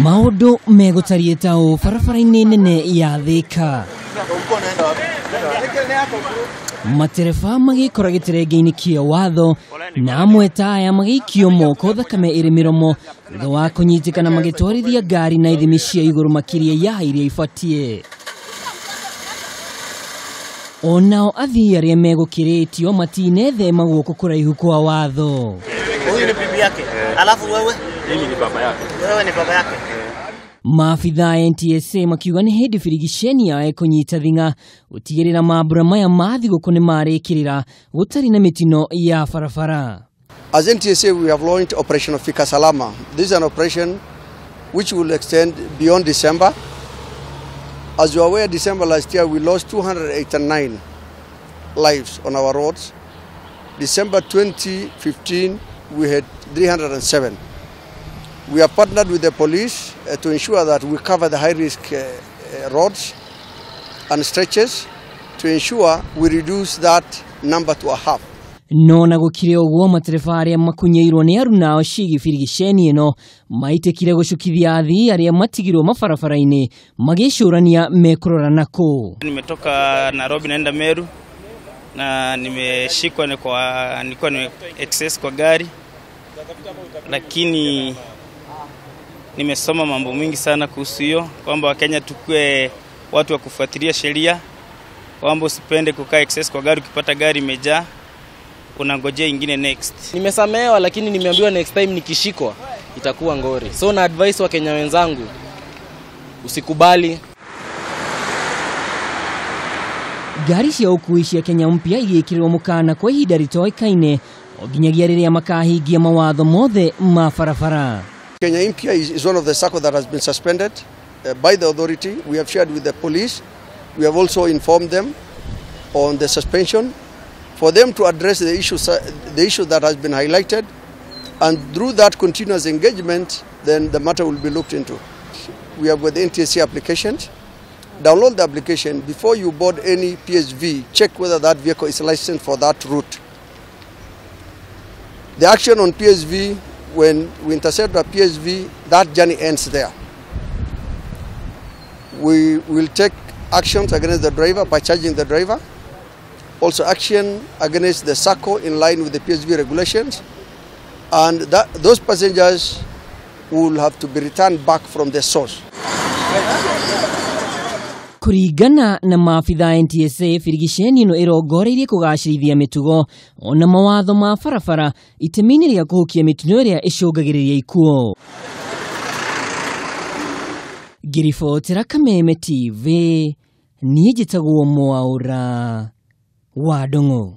Maũndũ megũtariĩ ta ũũ barabara-inĩ nene ya Thika. Matereba magĩkora gĩterenge-inĩ kĩa watho na amwe ta aya magĩikio moko thakame ĩrĩ mĩromo thutha wa kũnyitĩkana magĩtwarithia ngari na ithimi cia igũrũ makĩria ya iria ibatiĩ. Onao athii arĩa megũkĩrĩtio matinethema guoko kũraihu kwa watho. Huyu ni bibi yake. Alafu wewe? Mimi ni baba yake. Wewe ni baba yake. Maabithaa a NTSA makiuga nĩ hĩndĩ birigiceni yao ĩkũnyita thing'a gũtigĩrĩra mambura maya ma thigũkũ nĩ marĩkĩrĩra gũtarĩ na mĩtino ya barabara. As NTSA, we have launched Operation Fika Salama. This is an operation which will extend beyond December. As you are aware, December last year we lost 289 lives on our roads. December 2015, we had 307. We have partnered with the police to ensure that we cover the high-risk roads and stretches to ensure we reduce that number to a half. No na gũkĩrĩ ũguo matereba arĩa makunyeirwo nĩ arunao ciĩgiĩ birigiceni ĩno maitĩkire gũcukithia athii arĩa matigirwo mabarabara-inĩ magĩcũrania mekũrora nakũ. Nimetoka Nairobi naenda Meru na nimeshikwa nilikuwa ni excess kwa gari, lakini nimesoma mambo mingi sana kuhusu hiyo, kwamba Wakenya tukue watu wa kufuatilia sheria, kwamba usipende kukaa excess kwa gari, ukipata gari imejaa unangojea ingine next. Nimesamehewa lakini nimeambiwa next time nikishikwa itakuwa ngori. So na advice wa Kenya wenzangu, usikubali. Ngari cia ũkuui cia Kenya mpya igĩkĩrĩrwo mũkana kwa ihinda rĩtoĩkaine o nginyagia rĩrĩa makahingia mawatho mothe ma barabara. Kenya Mpya is one of the SACCO that has been suspended by the authority. We have shared with the police. We have also informed them on the suspension for them to address the issue that has been highlighted, and through that continuous engagement, then the matter will be looked into. We have got the NTSA applications. Download the application before you board any PSV. Check whether that vehicle is licensed for that route. The action on PSV, when we intercept a PSV, that journey ends there. We will take actions against the driver by charging the driver. Also action against the SACCO in line with the PSV regulations. And those passengers will have to be returned back from the source. Kũringana na maabithaa NTSA, birigiceni ĩno ĩrongoreirie kũgacĩrithia mĩtugo ona mawatho ma barabara itemi-inĩ rĩa kũhukia mĩtino ĩrĩa ĩcũngagĩrĩria ikuũ. Ngĩribotera Kameme TV, niĩ njĩtagwo Mwaũra wa Ndung'u.